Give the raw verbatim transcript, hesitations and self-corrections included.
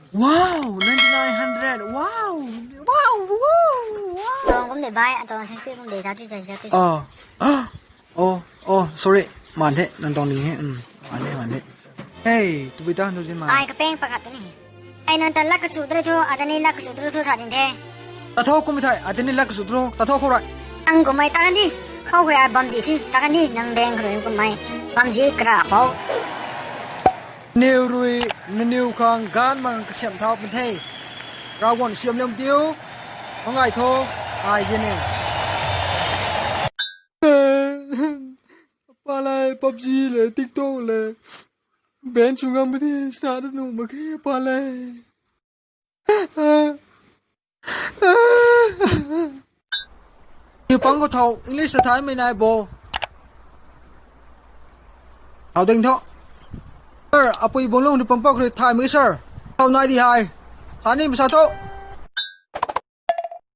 Wow, ninety nine hundred. Wow. Wow. Wow. Wow. Tong kum de bai, atong six pi kum de, sa tu sa, sa tu. Oh. Oh, oh, sorry. Man the, nang tong ni he. Um, man the, man the. Hey, tu bita, tu jin man. Ai kapeng pakat ni. Ai nang ta lak kasu dre thu, atani lak kasu dre thu sa ding the. Ta tho kum thai, atani lak kasu dro, ta tho khou rai. Ang kumai ta kan di. Khou rai bam ji thi, ta kan di, nang deng khou rai kumai. Bam ji kra pau. Neu rui, naniw khang gan mang kasiam thau pun the. Ravguangc siam liam diu. Mangai tho, ai jin e. Palai, PUBG le, TikTok le. Ban sw ngam puni, sna da nuh mak khe, palai. Ni pang khou thau, English ta thaymei nai bo. Thau ding tho. Sir, apui bung lung ni pang pak rui thaymei sir. Thau nai di hai. Sa ni masa tho.